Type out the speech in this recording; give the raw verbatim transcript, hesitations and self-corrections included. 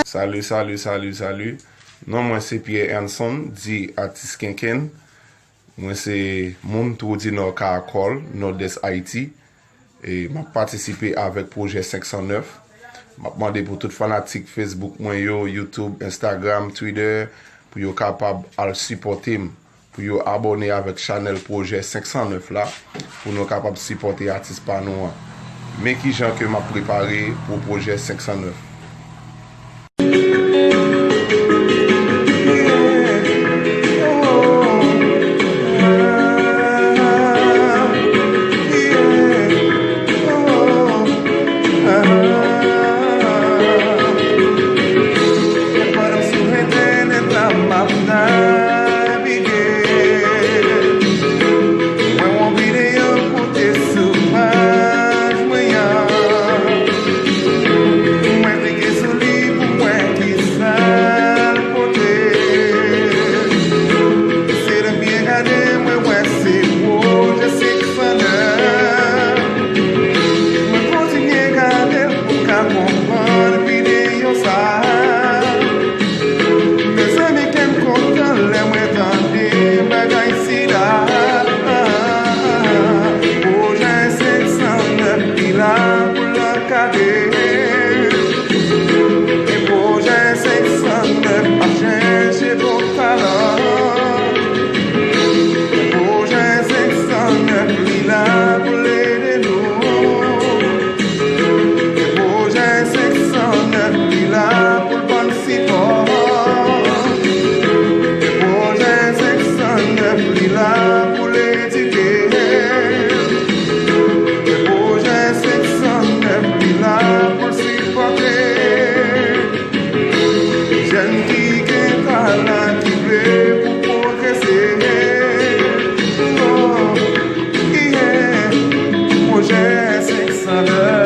Salut, salut, salut, salut. Non mwen se Pierre Ernson, di Atis Kenken. Mwen se moun Twou di Nò Karakòl, Nòdès Ayiti. E m ap patisipe avèk pwojè senk san nèf. M ap mande pou tout fanatik Facebook mwen yo, YouTube, Instagram, Twitter, pou yo kapab al sipòte m, pou yo abòne avèk chanèl pwojè senk san nèf la, pou nou kapab sipòte atis pa nou an. Men kijan ke m ap prepare pou pwojè senk san nèf. Mwen klike sou li pou m wè kisa l pote. Se lè m byen gade, mwen wè se pwojè senk san nèf. Mwen kontinye gade l pou m ka konprann videyo sa a. Mezanmi, kè m kontan lè mwen tande bagay sila. Pwojè senk san nèf, li la pou l ankadre. E pwojè senk san nèf ap chèche bon talan. Pwojè senk san nèf, li la pou l ede nou. E pwojè senk san nèf, li la pou l ban n sipò. E pwojè senk san nèf, li la pou l edike. E pwojè senk san nèf, li la pou l sipòte jèn ki gen talan, ki vle pou pwogrese. Oh, yeah. Pwojè senk san nèf.